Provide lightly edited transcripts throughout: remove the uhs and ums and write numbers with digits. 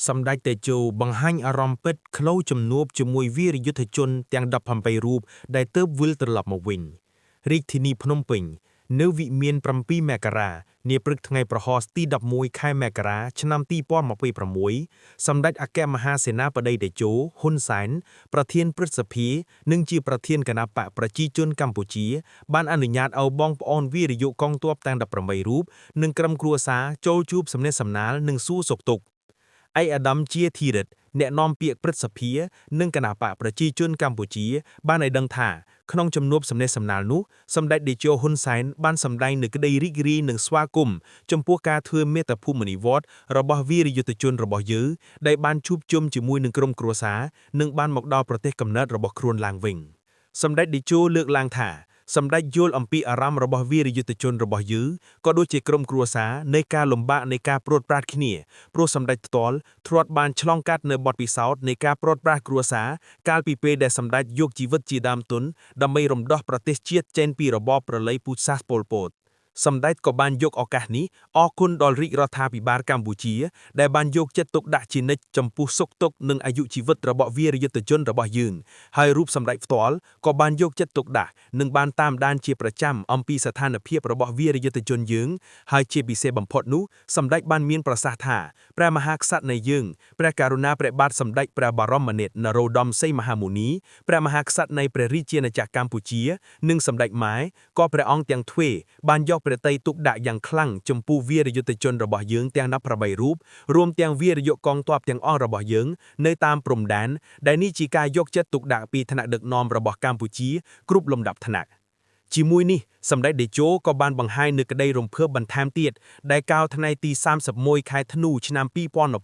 សម្ដេចតេជោបង្ហាញអារម្មណ៍ពិតក្នុងជំនួបជាមួយវីរយុទ្ធជនទាំង18រូបដែលទើបវិលត្រឡប់មកវិញរាជធានីភ្នំពេញ នៅវិមាន7មករានាព្រឹកថ្ងៃព្រហស្បតិ៍ទី11ខែមករាឆ្នាំ2026សម្ដេចអគ្គមហាសេនាបតីតេជោហ៊ុនសែនប្រធានព្រឹទ្ធសភានិងជាប្រធានគណបក្សប្រជាជនកម្ពុជា បានអនុញ្ញាតឲ្យបងប្អូនវីរយុកងទ័ពទាំង18រូបនិងក្រុមគ្រួសារចូលជួបសំណេះសំណាលនិងសួរសុខទុក្ខ ឯកឧត្តមជាធិរិទ្ធអ្នកនាំពាក្យព្រឹទ្ធសភានិងគណបក្សប្រជាជនកម្ពុជា បានឲ្យដឹងថាក្នុងជំនួបសំណេះសំណាលនោះសម្ដេចតេជោហ៊ុនសែនបានសម្ដែងនូវក្តីរីករាយនិងស្វាគមន៍ចំពោះការធ្វើមាតុភូមិនិវត្តន៍របស់វីរយុទ្ធជនរបស់យើងដែលបានជួបជុំជាមួយនឹងក្រុមគ្រួសារនិងបានមកដល់ប្រទេសកំណើតរបស់ខ្លួនឡើងវិញសម្ដេចតេជោលើកឡើងថាសម្ដេចយល់អំពីអារម្មណ៍របស់វីរយុទ្ធជនរបស់យើងក៏ដូចជាក្រុមគ្រួសារនៃការលំបាកនៃការព្រួតប្រាសគ្នាព្រោះសម្ដេចផ្ទាល់ធ្លាប់បានឆ្លងកាត់នៅបទពិសោធន៍នៃការព្រាត់ប្រាសគ្រួសារកាលពីពេលដែលសម្ដេចយកជីវិតជាដើមទុនដើម្បីរំដោះប្រទេសជាតិចេញពីរបបប្រល័យពូជសាសន៍ប៉ុលពតសម្ដេចក៏បានយកឱកាសនេះអរគុណដល់រាជរដ្ឋាភិបាលកម្ពុជាដែលបានយកចិត្តទុកដាក់ជានិច្ចចំពោះសុខទុក្ខនិងអាយុជីវិតរបស់វីរយុទ្ធជនរបស់យើងហើយរូបសម្ដេចផ្ទាល់ក៏បានយកចិត្តទុកដាក់និងបានតាមដានជាប្រចាំអំពីស្ថានភាពរបស់វីរយុទ្ធជនយើងហើយជាពិសេសបំផុតនោះសម្ដេចបានមានប្រសាសន៍ថាព្រះមហាក្សត្រនៃយើងព្រះករុណាព្រះបាទសម្ដេចព្រះបរមនាថនរោត្តមសីមហាមុនីព្រះមហាក្សត្រនៃព្រះរាជាណាចក្រកម្ពុជា និងសម្ដេចម៉ែក៏ព្រះអង្គទាំងទ្វេបានយកព្រះទ័យទុកដាក់យ៉ាងខ្លាំងចំពោះវីរយុទ្ធជនរបស់យើងទាំង18រូបរួមទាំងវីរយុកងទ័ពទាំងអស់របស់យើងនៅតាមព្រំដែនដែលនេះជាការយកចិត្តទុកដាក់ពីថ្នាក់ដឹកនាំរបស់កម្ពុជាគ្រប់លំដាប់ថ្នាក់ជាមួយនេះសម្ដេចតេជោក៏បានបង្ហាញនូវក្តីរំភើបបន្ថែមទៀតដែលកាលថ្ងៃទី31ខែធ្នូឆ្នាំ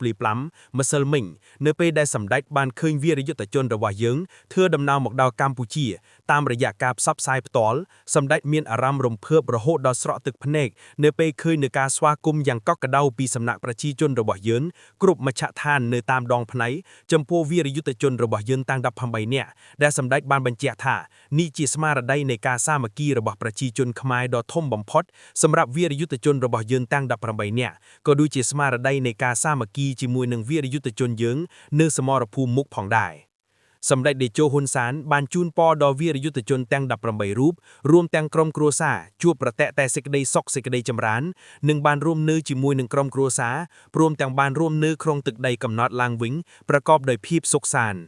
2025ម្សិលមិញនៅពេលដែលសម្ដេចបានឃើញវីរយុទ្ធជនរបស់យើងធ្វើដំណើរមកដល់កម្ពុជាតាមរយៈការផ្សព្វផ្សាយផ្ទាល់សម្ដេចមានអារម្មណ៍រំភើបរហូតដល់ស្រក់ទឹកភ្នែកនៅពេលឃើញនូវការស្វាគមន៍យ៉ាងកក់ក្ដៅពីសំណាក់ប្រជាជនរបស់យើងគ្រប់មជ្ឈដ្ឋាននៅតាមដងផ្នែកចំពោះវីរយុទ្ធជនរបស់យើងតាំង18នាក់ដែលសម្ដេចបានបញ្ជាក់ថានេះជាស្មារតីនៃការសាមគ្គីរបស់ប្រជាជនខ្មែរដ៏ធំបំផុតសម្រាប់វីរយុទ្ធជនរបស់យើងតាំង18នាក់ក៏ដូចជាស្មារតីនៃការសាមគ្គីជាមួយនឹងវីរយុទ្ធជនយើងនៅសមរភូមិមុខផងដែរសម្ដេចតេជោហ៊ុនសានបានជូនពរដល់វីរយុទ្ធជនទាំង18រូបរួមទាំងក្រុមគ្រួសារជួបប្រទះតែសេចក្តីសុខសេចក្តីចម្រើននិងបានរួមនៅជាមួយនឹងក្រុមគ្រួសារព្រមទាំងបានរួមនៅក្នុងទឹកដីកំណត់ឡើងវិញប្រកបដោយភាពសុខសាន្ត។